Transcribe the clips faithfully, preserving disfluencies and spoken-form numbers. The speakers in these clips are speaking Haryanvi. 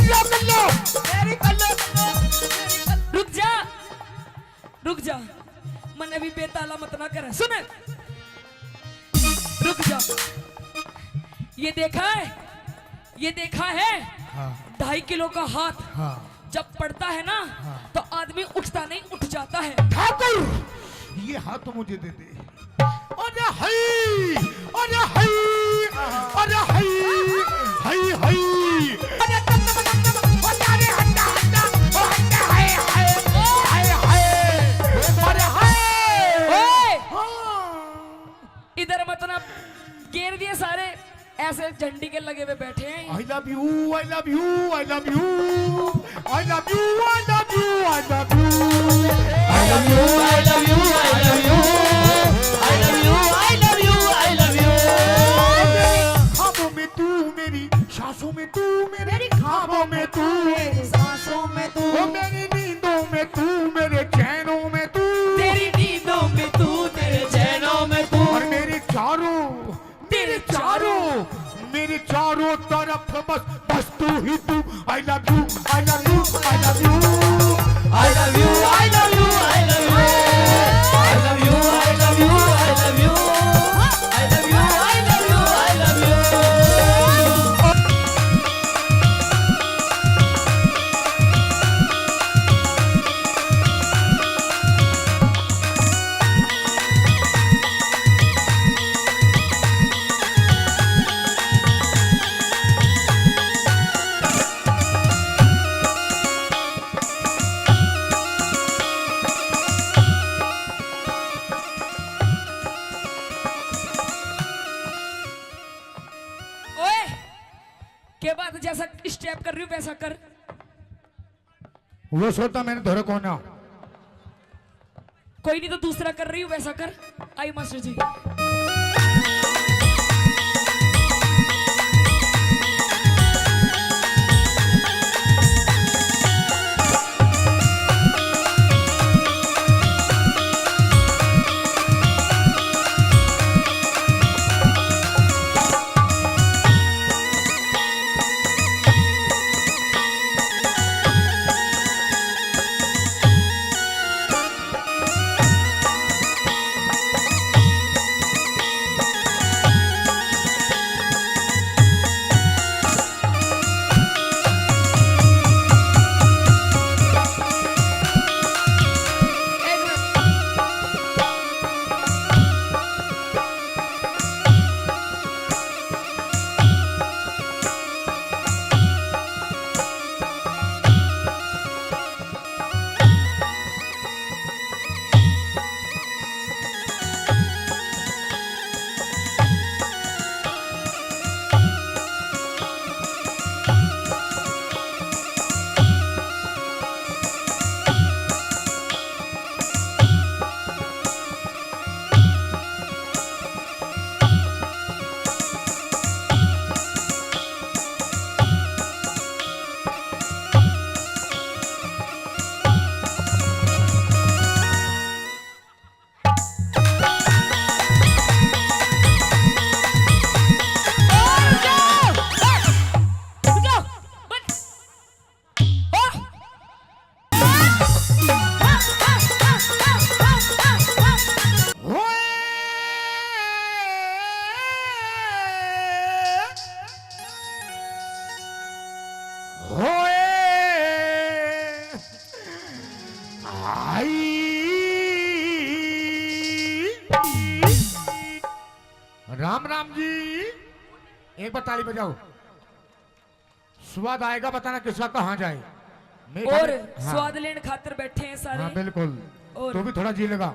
लो, कर लो, मेरी कर लो, कर लो, मेरी कर लो। रुक जा, रुक जा, मन अभी बेताला मत ना कर, सुन, रुक जा। ये देखा है, ये देखा है, हाँ। ढाई किलो का हाथ हाँ। जब पड़ता है ना, हाँ। तो आदमी उठता नहीं, उठ जाता है। ठाकुर, ये हाथ मुझे दे दे। अरे हई, अरे हई, अरे हई, हई, हई। अरे तम, तम, तम, तम, ओ जा रे हटा, हटा, ओ हटा, हाय, हाय, हाय, हाय। अरे हाय। ओए! हाँ। इधर मत ना गेर दिए सारे, ऐसे झंडी के लगे हुए बैठे हैं। I love you, I love you, I love you। I love you, I love you, I love you। I love you, I love you, I love you। I love you, I love you, I love you। मेरे ख्वाबों में तू मेरी, सांसों में तू मेरे, मेरी ख्वाबों में तू, मेरी सांसों में तू, ओ मेरी नींदों में तू, मेरे चैनों में तू। तेरी नींदों में तू, तेरे चैनों में तू। और मेरे चारों, मेरे तेरे चारों, चारों। मेरे चारों तरफ बस, बस तू ही तू। I love you, I love you, I love you। I love you, I love you, I love you। I love you, I love you, I love you। I love you, I love you, I love you। ओए, के बात, जैसा स्टेप कर रही हूँ वैसा कर। वो सोता मैंने धोरे कोना। कोई नहीं, तो दूसरा कर रही हूँ वैसा कर। आई मास्टर जी। राम राम जी, एक बार ताली बजाओ। स्वाद आएगा, बताना किसका कहाँ जाए। मीठा और मीठा, हाँ। स्वाद लेने खातर बैठे हैं सारे। हाँ, बिल्कुल। और तू भी थोड़ा जी लगा।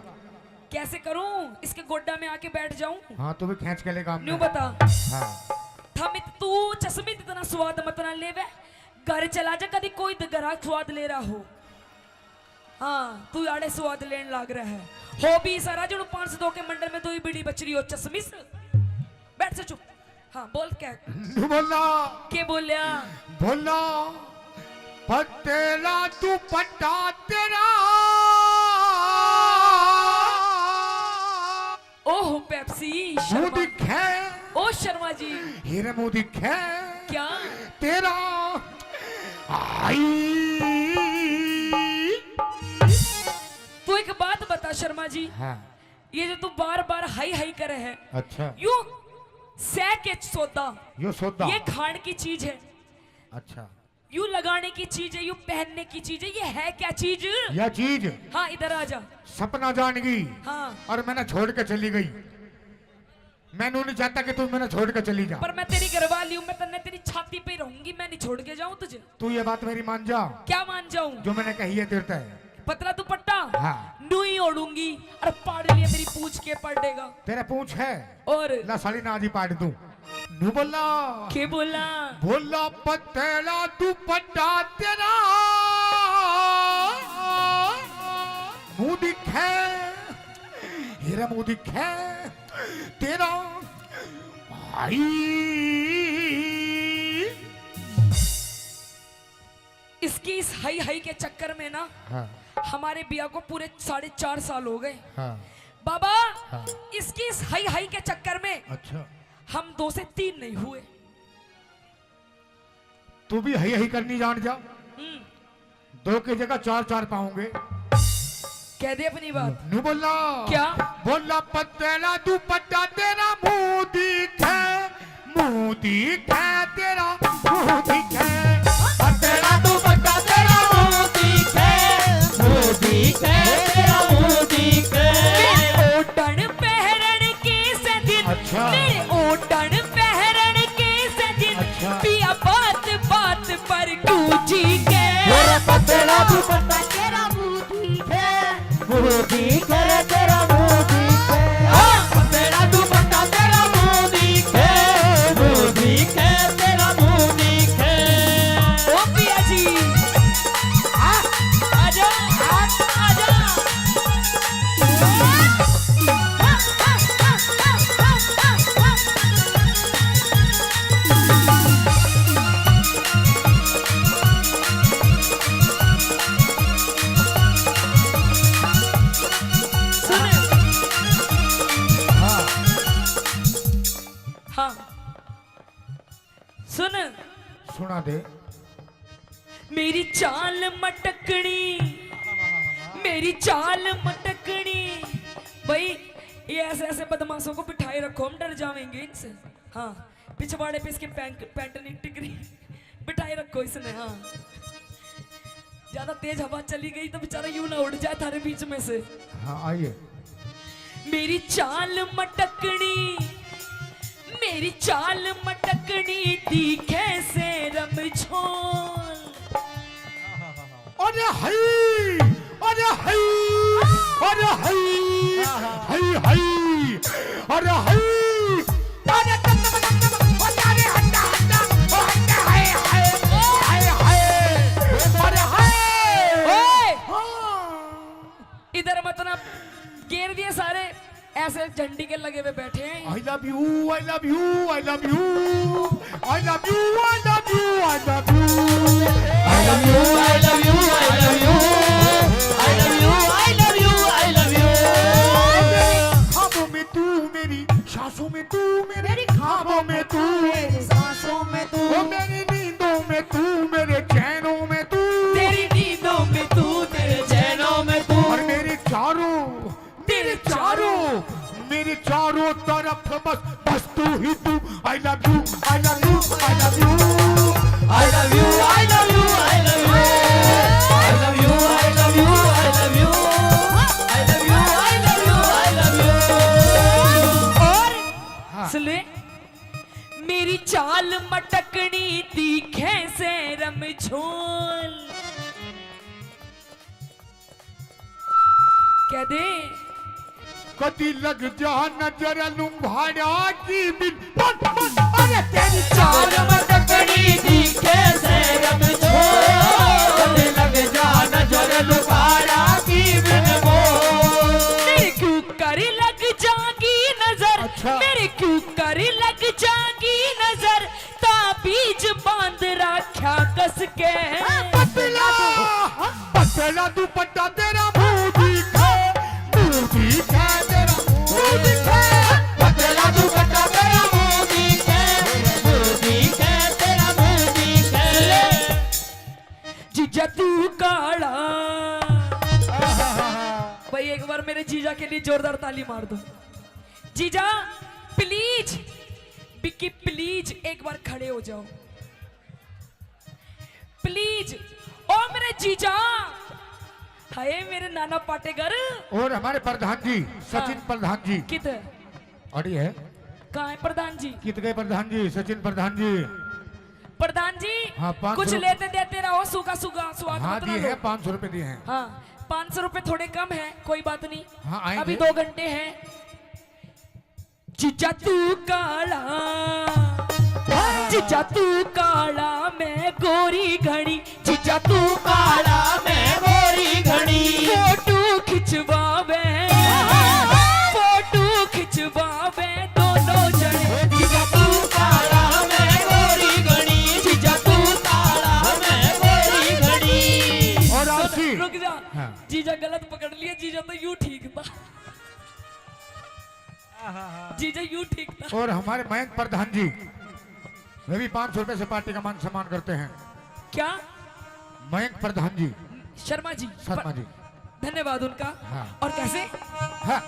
कैसे करूं, इसके गोड्डा में आके बैठ जाऊं? हाँ, तू भी खींच के लेगा न्यू हमने। बता। हाँ। थमित तू चश्मित इतना स्वाद मत ना लेवे, घर चला जा, कदी कोई तो घरा स्वाद ले रहा हो। हाँ, तू आड़े स्वाद लेन लाग रहा है। हो भी सारा जणु पाँच सौ दो के मंडल में दो ही बीड़ी बच रही हो, चश्मिस। बैठ से चुप। हाँ, बोल क्या? बोला। के बोल्या? बोला, पटेला दुपट्टा तेरा। ओहो, पेप्सी, मुंह शर्मा। दिखे। ओ शर्मा जी। हीरे मुंह दिखे। क्या? तेरा। तू एक बात बता शर्मा जी, हाँ। ये जो तू बार बार हाई हाई करे है, अच्छा। यू सह के सौदा, यो सौदा। ये खान की चीज है, अच्छा। यू लगाने की चीज है, यू पहनने की चीज है, ये है क्या चीज? या चीज। हाँ, इधर आ जा। सपना जान गई। हाँ। और मैंने छोड़ के चली गई। मैं न्यू नहीं चाहता कि तू मैंने छोड़ के चली जा। पर मैं तेरी घरवाली हूँ, मैं तन्ने तेरी छाती पे ही रहूंगी, मैं नहीं छोड़ के जाऊं तुझे। तू ये बात मेरी मान जा। क्या मान जाऊं? जो मैंने कही है तेरे ते। पतला दुपट्टा? हाँ। न्यू ही ओढ़ूंगी। और पाड़ लिए मेरी पूछ के पाड़ देगा। तेरा पूछ है? और? ला साली ना आज ही पाड़ दूं। न्यू बोला। के बोला? बोला पतला दुपट्टा तेरा मुंह दिखे, हेरा मुंह दिखे तेरा। हाय। इसकी इस हाई हाई के चक्कर में ना, हाँ। हमारे बिया को पूरे साढ़े चार साल हो गए। हाँ। बाबा, हाँ। इसकी इस हाई हाई के चक्कर में, अच्छा। हम दो से तीन नहीं हुए। तू भी हाई हाई करनी जान जा। हम्म। दो की जगह चार चार पाओगे। कह दे अपनी बात। न्यू बोला। क्या? बोला पतला दुपट्टा तेरा मुंह दिखे, मुंह दिखे तेरा, मुंह दिखे। पतला दुपट्टा तेरा मुंह दिखे, मुंह दिखे तेरा, मुंह दिखे। मेरे ओटन पहरन के सै दिन, अच्छा। मेरे ओटन पहरन के सै दिन, अच्छा। पिया बात बात पर क्यों जी के। मेरा पतला दुपट्टा तेरा मुंह दिखे, मुंह दिखे रे तेरा मुंह दिखे। हाँ। पतला दुपट्टा तेरा मुंह दिखे, मुंह दिखे तेरा मुंह दिखे। ओ पिया जी। हाँ। आजा, आजा। सुन। हाँ। हाँ। सुन। सुना दे। मेरी चाल मटकनी, मेरी चाल मटकनी। भाई, ये ऐसे ऐसे बदमाशों को बिठाए रखो, हम डर जाएंगे इनसे। हाँ, पिछवाड़े पे इसके पैंट, पैंट नहीं टिक रही। बिठाए रखो इसने, हाँ। ज्यादा तेज हवा चली गई तो बेचारा यूं ना उड़ जाए थारे बीच में से। हाँ, आइए। मेरी चाल मटकनी, मेरी चाल मटकनी, दिखे से रमझोल। अरे हई, अरे हई, अरे हई, हई, हई, अरे हई, अरे तम, तम, तम, तम, ओ अरे हटा, हटा, ओ हटा, हाय, हाय, हाय, हाय, अरे हाय। ओए! हाँ। इधर मत ना गेर दिए सारे। ऐसे झंडी के लगे हुए बैठे हैं। I love you, I love you, I love you। I love you, I love you, I love you। I love you, I love you, I love you। I love you, I love you, I love you। मेरे ख्वाबों में तू मेरी, सांसों में तू मेरे, मेरे ख्वाबों में तू, मेरी सांसों में तू। ओ मेरी नींदों में तू, मेरे चैनों में तू। तेरी नींदों में तू, तेरे चैनों में तू। और मेरे चारों मेरे चारों, मेरे चारों तरफ बस, बस तू ही तू। I love you, I love you, I love you। I love you, I love you, I love you। I love you, I love you, I love you। I love you, I love you, I love you। और हाँ। सुन ले, मेरी चाल मटकनी दिखे से रमझोल। कह दे। कदी लग जा नजर लुंभाड़ा की बिन। अरे तेरी चाल मटकनी दिखे से रमझोल। कदी लग जा नजर लुंभाड़ा की बिन बोल। मेरे क्यों कर लग जागी नजर, अच्छा। मेरे क्यों कर लग जागी नजर, ताबीज बांध रख्या कस के। पतला, पतला दुपट्टा तेरा मुंह दिखे, मुंह दिखे तेरा मुंह दिखे। पतला दुपट्टा तेरा मुंह दिखे, मुंह दिखे तेरा मुंह दिखे। जदू काला। भाई, एक बार मेरे जीजा के लिए जोरदार ताली मार दो। जीजा, प्लीज, बिक्की, प्लीज एक बार खड़े हो जाओ, प्लीज। ओ मेरे जीजा, हाय मेरे नाना पाटेगर। और हमारे प्रधान जी, सचिन हाँ। प्रधान जी। कित? अड़ी है। कहाँ है प्रधान जी? कित गए प्रधान जी, सचिन प्रधान जी? प्रधान जी, हाँ, पाँच सौ कुछ रुपये। लेते देते रहो, सूखा सूखा स्वाद हाँ, मत ना दिए लो। हैं, पाँच सौ रुपये दिए हैं। हाँ, पाँच सौ रुपये थोड़े कम है, कोई बात नहीं। हाँ, आएंगे। अभी दो घंटे हैं। जीजा तू काला, हाँ, जीजा तू काला, मैं गोरी घणी। जीजा तू काला, मैं गोरी घणी। फोटो खिंचवावे, फोटो खिंचवावे दोनों जने। जीजा तू काला, मैं गोरी घणी। जीजा तू काला, मैं गोरी घणी। और सुन, आपसी। रुक जा। हाँ। जीजा गलत पकड़ लिया, जीजा तो यूं ठीक था। जीजा यूं ठीक था। और हमारे मयंक प्रधान जी, वे भी पाँच सौ रुपए से पार्टी का मान सम्मान करते हैं। क्या? मयंक प्रधान जी। शर्मा जी। शर्मा जी। धन्यवाद उनका। हाँ। और कैसे? हाँ।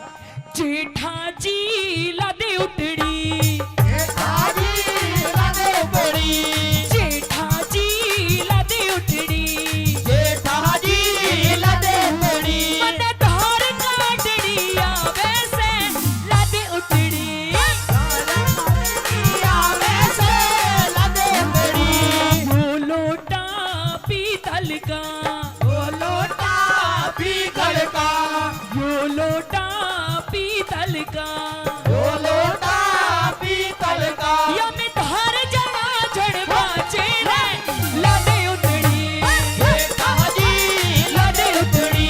जेठा जी लादे उठड़ी। जेठा जी लादे उठड़ी। जेठा जी लादे उठड़ी। जेठा जी लादे उठड़ी। मन धार काटड़ी आवे से लादे उठड़ी। आवे से लादे उठड़ी। यो लोटा पीतल का। यो लोटा पीतल का। यो लोटा पीतल का। यो लोटा पीतल का। या में धार जड़ा झड़ बाचे रे, लादे उठड़ी। जेठा जी लादे उठड़ी।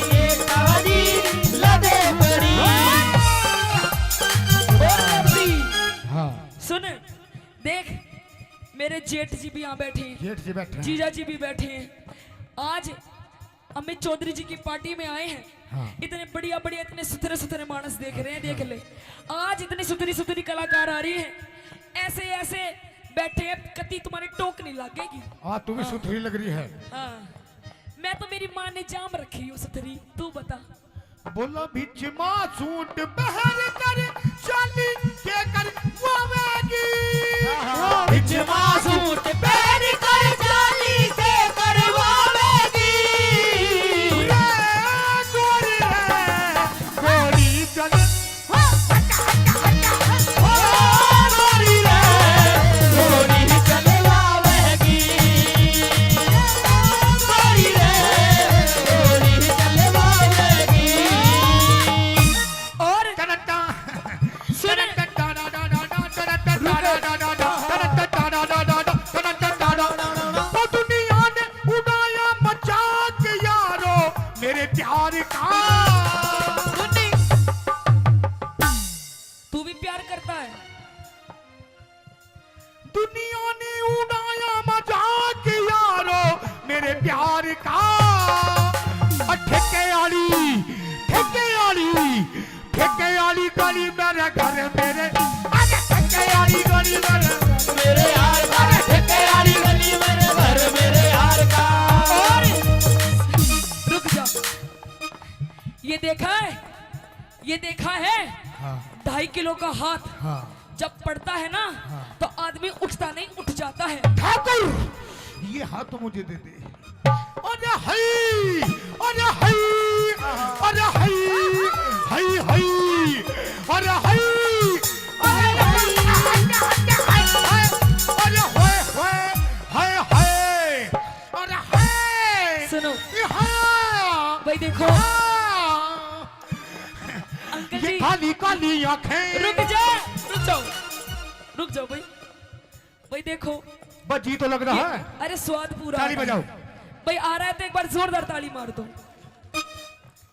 जेठा जी लादे उठड़ी। और रब्बी। हाँ। सुन, देख, मेरे जेठ जी भी यहाँ बैठे हैं। जेठ जी बैठे हैं। जीजा जी भी बैठे हैं। आज अमित चौधरी जी की पार्टी में आए हैं। हाँ। इतने बढ़िया बढ़िया, इतने सुथरे सुथरे मानस देख रहे हैं, देख ले। आज इतने सुथरी सुथरी कलाकार आ रही है, ऐसे ऐसे बैठे हैं, कती तुम्हारे टोक नहीं लगेगी। आज तू भी हाँ। सुथरी लग रही है। हाँ। मैं तो, मेरी माँ ने जाम रखी हूँ सुथरी, तू बता। बोला बिच माँ सूट पहर कर चाली के कर वावेगी। हाँ, हाँ। बिच माँ सूट पहर कर चाली के करवावेगी। रे गोरी रे, गोरी चल। ओ गोरी रे, गोरी चल वावेगी। गोरी रे, गोरी चल वावेगी। और सुन। ओ दुनिया ने उड़ाया मजाक यारो मेरे प्यार का। तू भी प्यार करता है? दुनिया ने उड़ाया मजाक यारो मेरे प्यार का। और ठेके आली, ठेके आली, ठेके आली गली मेरे घर मेरे। अरे ठेके आली गली मेरे घर मेरे यार का। अरे ठेके आली गली मेरे घर मेरे यार का। और रुक जा, ये देखा है, ये देखा है? हाँ। ढाई किलो का हाथ हाँ। जब पड़ता है ना, हाँ। तो आदमी उठता नहीं, उठ जाता है। ठाकुर, ये हाथ तो मुझे दे दे। अरे हई, अरे हई, अरे हई, हई, हई, अरे हई, अरे हई, अरे होए, होए, हाय, हाय, अरे हाय। सुनो। ये हाँ। भाई देखो। हाँ। अंकल ये जी। काली काली आंखें। रुक जा, रुक जाओ, रुक जाओ भाई। भाई देखो। बस जी तो लग रहा ये, है। अरे स्वाद पूरा ताली आ रहा है। बजाओ। भाई आ रहा है तो एक बार जोरदार ताली मार दो।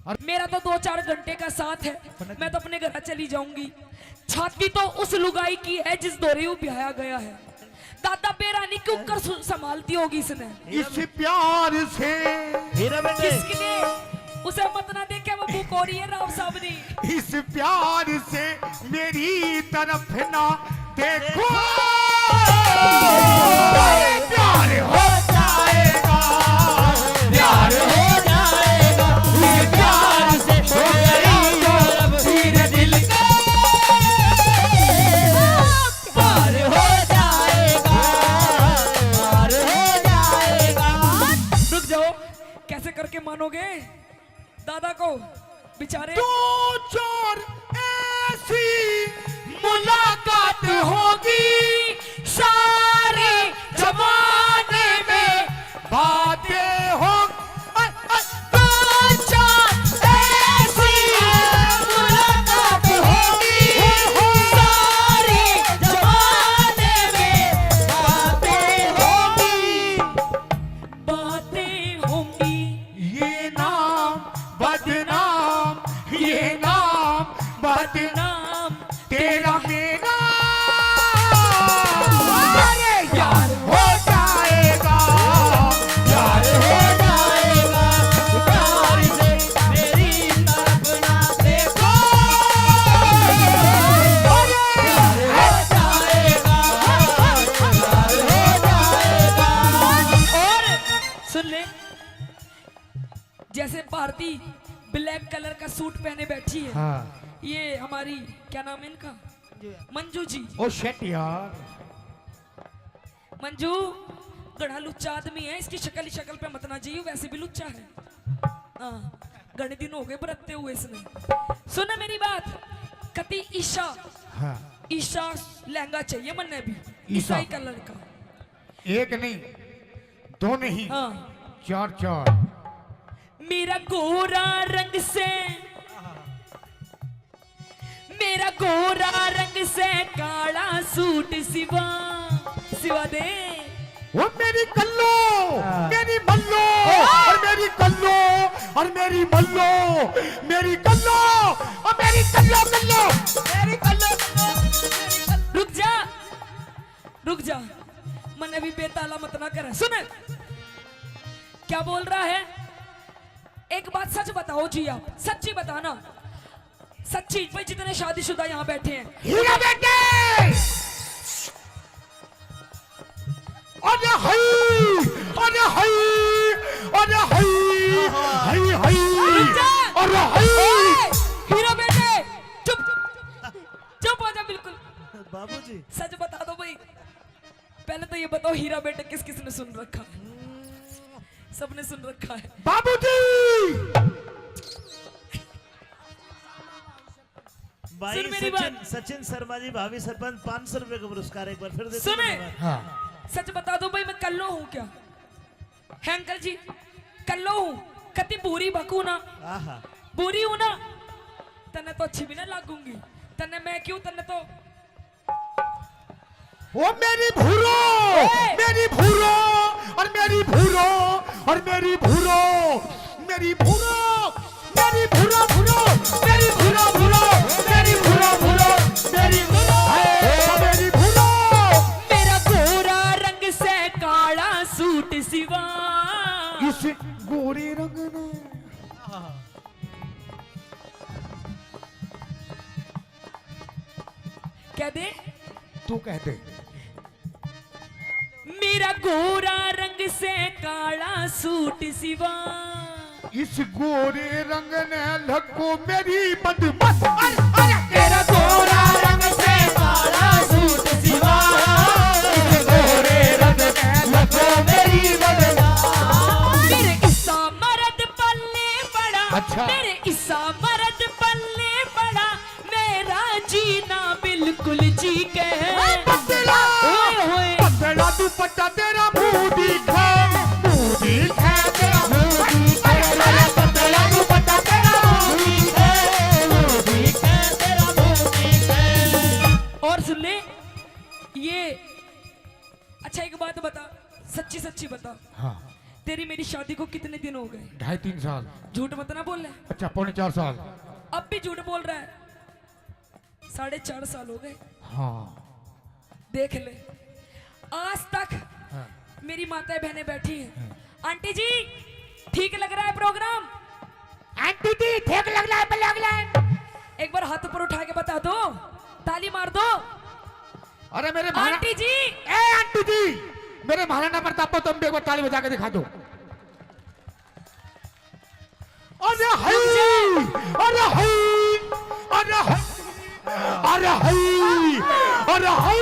और मेरा तो दो चार घंटे का साथ है, मैं तो अपने घर चली जाऊंगी। छाती तो उस लुगाई की है जिस धोरे ब्याया गया है। दादा बेरा नहीं क्यों कर सु-, संभालती होगी इसने। इस प्यार से। हीरा बेटे। किसके लिए? उसे मत ना देखे, वो बुकोरी है राव साहब ने। इस प्यार से मेरी तरफ ना देखो। प्यार हो जाएगा। के मानोगे दादा को बेचारे। दो चार ऐसी मुलाकात होगी सारे जमाने में, बातें हो, अ, अ, दो चार ऐसी मुलाकात होगी सारे जमाने में, बातें होगी। बातें होंगी। ये नाम बदनाम, ये नाम बदनाम, तेरा मेरा। अरे यार हो जाएगा, यार हो जाएगा, प्यार से मेरी तरफ ना देखो। अरे यार हो जाएगा, यार हो जाएगा। और सुन ले, जैसे भारती ब्लैक कलर का सूट पहने बैठी है। हाँ। ये हमारी, क्या नाम है इनका? मंजू जी। ओ शिट यार। मंजू, घणा लुच्चा आदमी है, इसकी शक्ल ही शक्ल पे मत ना जाइयो, वैसे भी लुच्चा है। हाँ, घणे दिन हो गए बरतते हुए इसने। सुन मेरी बात, कति ईशा, हाँ। ईशा लहंगा चाहिए मन्ने भी, ईशा। ईसाई कलर का। एक नहीं, दो नहीं, हाँ। चार, चार। मेरा गोरा रंग से, मेरा गोरा रंग से काला सूट सिवा, सिवा दे। वो मेरी कल्लो, हाँ। मेरी मल्लो, और मेरी कल्लो, और मेरी मल्लो, मेरी कल्लो, और मेरी कल्लो, कल्लो, मेरी कल्लो, कल्लो, मेरी कल्लो। रुक जा, रुक जा, मन अभी बेताला मत ना कर। सुन, क्या बोल रहा है, एक बात सच बताओ जी, आप सच्ची बताना, सच्ची। भाई, जितने शादीशुदा यहाँ बैठे हैं, हीरा बेटे। अरे हाय, अरे हाय, अरे हाय, हाय, हाय, रुक जा। अरे हाय। ओए, हीरा बेटे, चुप, चुप हो जा बिल्कुल। बाबूजी। सच बता दो भाई, पहले तो ये बताओ, हीरा बेटे किस किस ने सुन रखा है? सबने सुन रखा है। बाबूजी। भाई सुन मेरी सचिन, बात। सचिन शर्मा जी, भावी सरपंच, पाँच सौ रुपए का पुरस्कार एक बार फिर देते हैं। सुने। धन्यवाद। हाँ। सच बता दो भाई, मैं कल्लो हूँ क्या? हैं अंकल जी, कल्लो हूँ, कति बुरी बकू ना, आहा। बुरी हूँ ना, तन्ने तो अच्छी भी ना लागूंगी, तन्ने मैं क्यों, तन्ने तो ओ मेरी भूरो, ए! मेरी भूरो, और मेरी भूरो, और मेरी भूरो, मेरी भूरो, मेरी भूरो, भूरो, मेरी भूरो, भूरो, मेरी भूरो, भूरो, मेरी भूरो, हाय, ओ मेरी भूरो। मेरा गोरा रंग से काला सूट सिवा। इस गोरे रंग ने कह दे। तू कह दे। मेरा गोरा रंग से काला सूट सिवा। इस गोरे रंग ने लको मेरी बदमाश। अरे, अरे। मेरा गोरा रंग से काला सूट सिवा। इस गोरे रंग ने लको मेरी बदमाश। मेरे ईसा मर्द पल्ले पड़ा। अच्छा। मेरे ईसा मर्द पल्ले पड़ा। मेरा जीना बिल्कुल जी के। ओए पतला, ओए होए। पतला दुपट्टा तेरा मुंह दिखे, मुंह दिखे तेरा मुंह दिखे। अरे पतला दुपट्टा तेरा मुंह दिखे, मुंह दिखे तेरा मुंह दिखे। और सुन ले, ये अच्छा, एक बात बता, सच्ची सच्ची बता। हाँ। तेरी मेरी शादी को कितने दिन हो गए? ढाई तीन साल। झूठ मत ना बोल ले। अच्छा, पौने चार साल। अब भी झूठ बोल रहा है। साढ़े चार साल हो गए। हाँ। देख ले, आज तक हाँ। मेरी माताएं बहनें बैठी हैं। हाँ। आंटी जी, ठीक लग रहा है प्रोग्राम? आंटी जी, ठीक लग रहा है, लग रहा है। एक बार हाथ ऊपर उठा के बता दो, ताली मार दो। अरे मेरे महारा-, आंटी जी। ए आंटी जी, मेरे महाराणा प्रताप को तुम भी एक बार ताली बजा के दिखा दो। अरे हाय, अरे हाय, अरे हाय, अरे हाय, अरे हाय,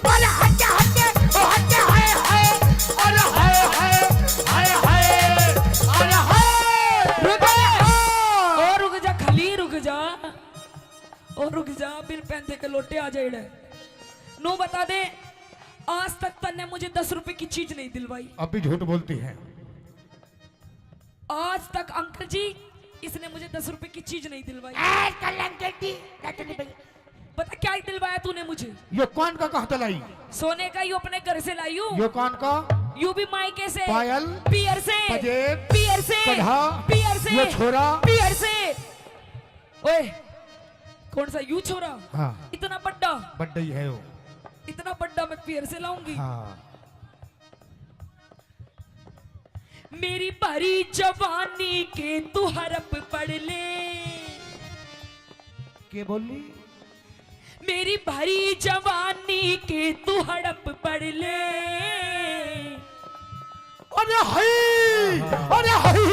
अरे हटे, हटे, ओ हटे, हाय, हाय, अरे हाय, हाय, हाय, हाय, अरे हाय। लोटे आ जाए। नू बता दे, आज तक तन्ने मुझे दस रुपए की चीज नहीं दिलवाई। अब भी झूठ बोलती है। आज तक अंकल जी, इसने मुझे दस रुपए की चीज नहीं दिलवाई। ए, कल अंकल जी, दस रुपए। बता क्या दिलवाया तूने मुझे? यो कान का कहाँ तै लाई? सोने का, यो अपने घर से लाई हूँ। यो कान का? यू भी मायके से। पायल? पियर से। पजेब? पियर से। कढ़ा? पियर से। यो छोरा? पियर से। ओए, कौन सा यू छोरा? हाँ। इतना बड्डा? बड्डा ही है वो। इतना बड्डा मैं पियर से लाऊंगी? हाँ। मेरी भरी जवानी के तू हड़प पढ़ ले। के बोली? मेरी भरी जवानी के तू हड़प पढ़ ले। अरे हई, अरे हई,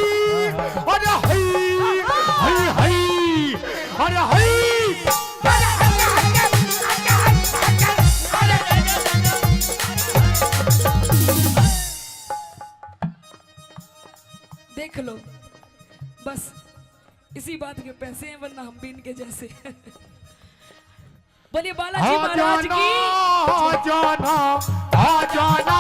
अरे हई, हई, हई, अरे हई। देख लो, बस इसी बात के पैसे हैं, वरना हम भी इनके जैसे। बोलिए बालाजी आ महाराज जाना, की। आ जाना, आ जाना,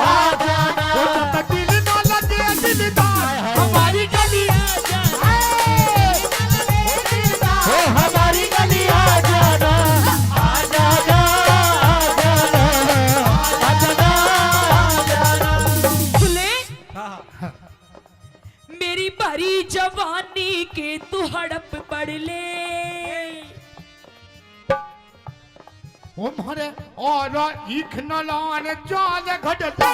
आ जाना। ओ जब तक दिल ना लगे दिलदार, हमारी गली आ जाना। ओ हमारी गली आ जाना, आ जाना, आ जाना, आ जाना, आ जाना। सुने? हाँ, हाँ। मेरी भरी जवानी के तू हड़प पढ़ ले। ओ म्हारे और इख नलान चाल घड़ ले।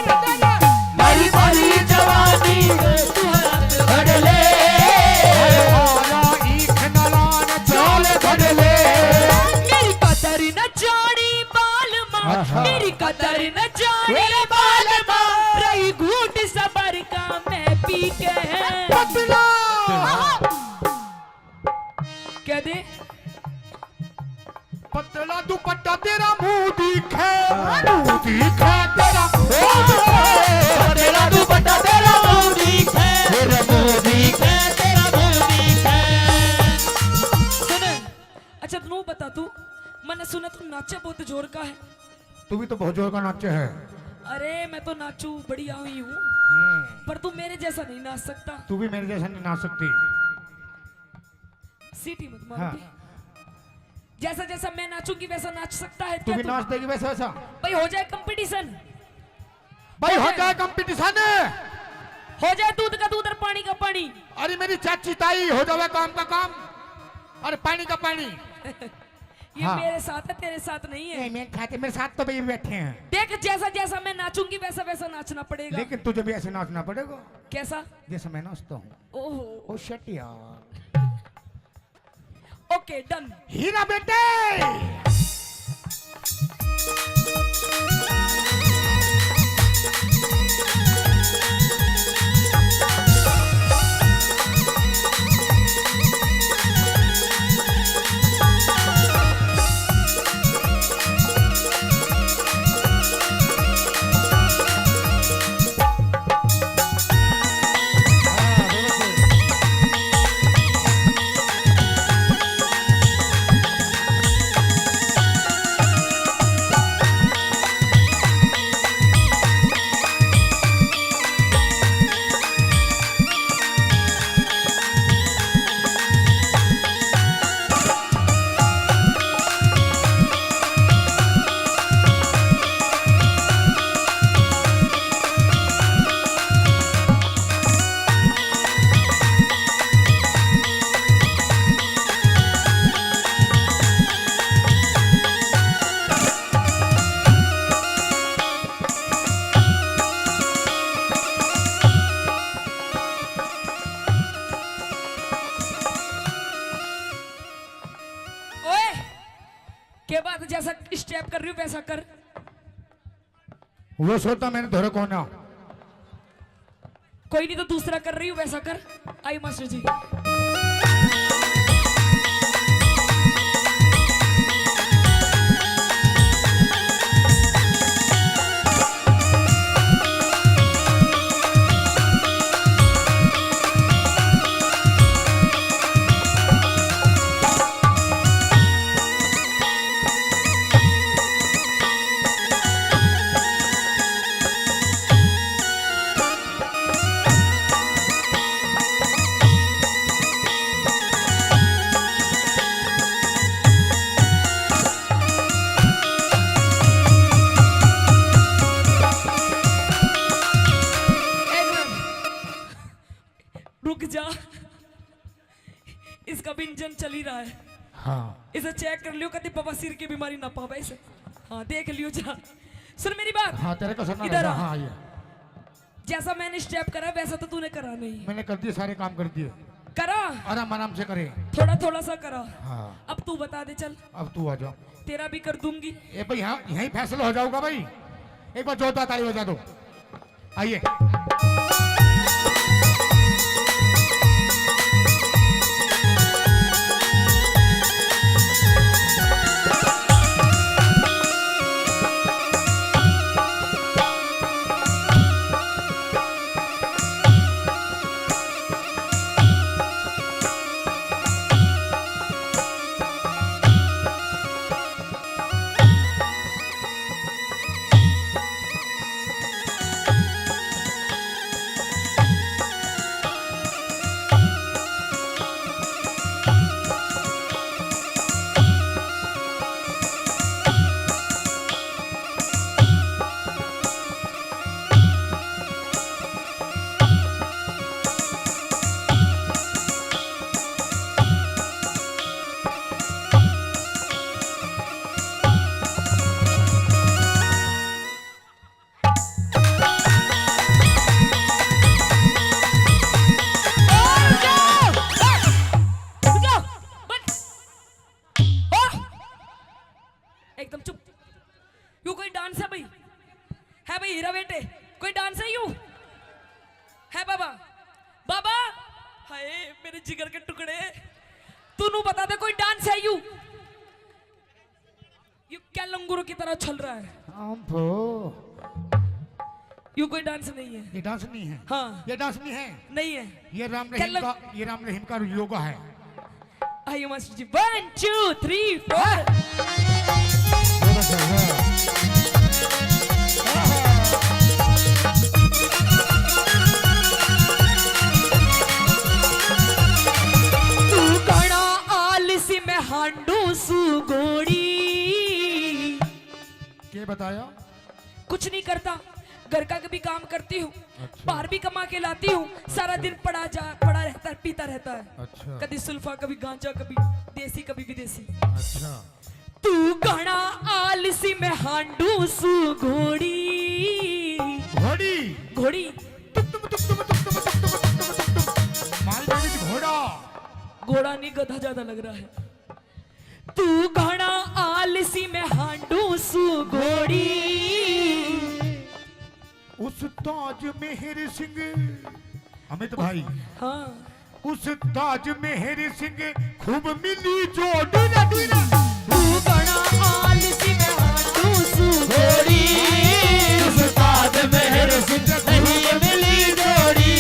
मेरी भरी जवानी के तू हड़प पढ़ ले। और इख नलान चाल घड़ ले। मेरी कदर न जानी बालमा, अच्छा। मेरी कदर न जानी बालमा, रही घूट सबर का मैं पी के। पतला। कह दे। पतला दुपट्टा तेरा मुंह दिखे, मुंह दिखे तेरा, मुंह दिखे। पतला दुपट्टा तेरा मुंह दिखे, तेरा मुंह दिखे, तेरा मुंह दिखे। सुन, अच्छा, तू बता, तू मैंने सुना तू नाचे बहुत जोर का है। तू भी तो बहुत जोर का नाचे है। अरे, मैं तो नाचू बढ़िया हुई हूँ, हम्म। पर तू मेरे जैसा नहीं नाच सकता। तू भी मेरे जैसा नहीं नाच सकती। सीटी मत मारो हाँ। बे। जैसा जैसा मैं नाचूंगी वैसा नाच सकता है तू क्या भी तू? नाच देगी वैसा वैसा। भाई हो जाए कंपटीशन। भाई हो हो जाए। जाए कंपटीशन। हो जाए दूध का दूध और पानी का पानी। अरे मेरी चाची ताई हो जावे काम का काम और पानी का पानी। ये हाँ। मेरे साथ है, तेरे साथ नहीं है। नहीं, मेरे साथ है, मेरे साथ तो भाई बैठे हैं। देख जैसा जैसा मैं नाचूंगी वैसा वैसा नाचना पड़ेगा। लेकिन तुझे भी ऐसे नाचना पड़ेगा। कैसा? जैसा मैं नाचता हूँ। ओहो। ओ shit यार। OK, done। हीरा बेटे। ओए, के बात, जैसा step कर रही हूँ वैसा कर। वो सोता मैंने धोरे कोना। कोई नहीं, तो दूसरा कर रही हूँ, वैसा कर। आई मास्टर जी। रुक जा, इसका भी इंजन चल ही रहा है। हाँ। इसे चेक कर लियो, कभी बवासीर की बीमारी ना पावे इसे। हाँ, देख लियो जा। सुन मेरी बात। हाँ, तेरे को सुनना इधर रहेगा। आ। हाँ, ये। जैसा मैंने स्टेप करा, वैसा तो तूने करा नहीं। मैंने कर दिए, सारे काम कर दिए। करा? आराम आराम से करे। थोड़ा थोड़ा सा करा। हाँ। अब तू बता दे, चल। अब तू आ जा। तेरा भी कर दूंगी। ए भाई, यहाँ यहीं फैसला हो जाऊंगा भाई। एक बार जोरदार ताली बजा दो। आइए। एकदम चुप। यू कोई डांस है भाई? है भाई हीरा बेटे, कोई डांस है यू? है बाबा? बाबा, हाय मेरे जिगर के टुकड़े, तू नू बता दे कोई डांस है यू? यू क्या लंगूरों की तरह चल रहा है? आम फो। यू कोई डांस नहीं है। ये डांस नहीं है। हाँ। ये डांस नहीं है। नहीं है। ये राम क्या रहीम लग- का, ये राम रहीम का योगा है। आइए मास्टर जी, one, two, three, four। तू घणा आलसी, मैं हांडू सू घोड़ी। के बताया? कुछ नहीं करता, घर का भी काम करती हूँ, अच्छा। बाहर भी कमा के लाती हूँ, सारा अच्छा। दिन पड़ा जा, पड़ा रहता है, पीता रहता है। अच्छा। कभी सुल्फा, कभी गांजा, कभी देसी, कभी विदेशी। अच्छा। तू घणा आलसी, मैं हांडू सू घोड़ी। घोड़ी। घोड़ी। तुक तुम, तुक तुम, तुक तुम, तुक तुम, तुक तुम, तुक तुम। मालगाड़ी घोड़ा। घोड़ा नहीं, गधा ज्यादा लग रहा है। तू घणा आलसी, मैं हांडू सू घोड़ी। उस्ताद मेहर सिंह, अमित भाई। हाँ। उस्ताद मेहर सिंह खूब मिली जोड़ी ना, जोड़ी ना। तू घणा आलसी, मैं हांडू सू घोड़ी। उस्ताद मेहर सिंह नहीं मिली जोड़ी।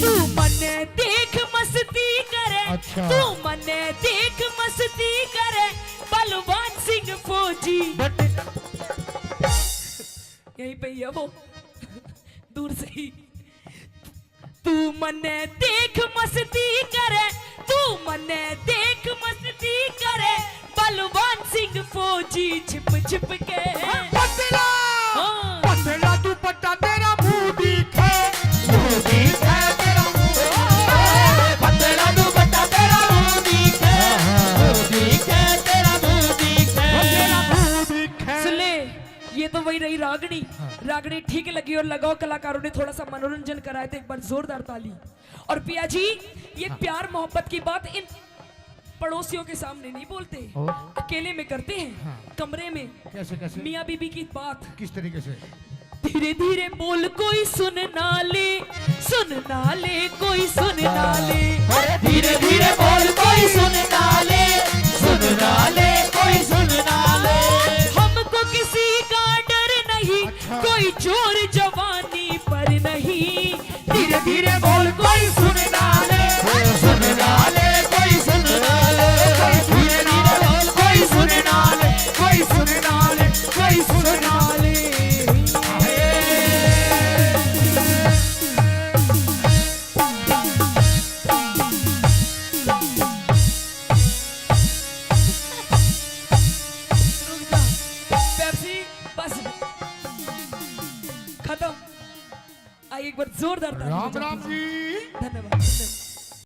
तू मन्ने देख मस्ती करे, अच्छा। तू मन्ने देख मस्ती करे, बलवान सिंह फौजी। बट यहीं पे ही है वो, दूर से ही। तू मन्ने देख मस्ती करे, तू मन्ने देख मस्ती करे, बलवान सिंह फौजी छिप छिप के। पतला, हाँ। पतला दुपट्टा तेरा मुंह दिखे, मुंह दिखे तेरा मुंह। पतला दुपट्टा तेरा मुंह दिखे, मुंह दिखे तेरा मुंह दिखे। तेरा मुंह दिखे। सुन ले, ये तो वही रही रागनी। हाँ। रागनी ठीक लगी और लगाओ कलाकारों ने थोड़ा सा मनोरंजन कराया, तो एक बार जोरदार ताली। और पिया जी, ये हाँ। प्यार मोहब्बत की बात इन पड़ोसियों के सामने नहीं बोलते, और? अकेले में करते हैं, हाँ। कमरे में। कैसे, कैसे? मियाँ बीबी की बात। किस तरीके से? धीरे धीरे बोल कोई सुन ना ले, सुन ना ले कोई सुन ना ले। अरे धीरे धीरे बोल कोई सुन ना ले, सुन ना ले कोई सुन ना ले। हमको किसी का डर नहीं, अच्छा। कोई जोर जवानी पर नहीं। धीरे धीरे बोल कोई सुन ना ले, सुन ना ले कोई सुन ना ले। धीरे धीरे बोल कोई सुन ना ले, कोई सुन ना ले, कोई सुन ना ले। रुक जा। पेप्सी, बस। खत्म। आइए, एक बार जोरदार ताली राम बजाते राम हैं। जी। धन्यवाद।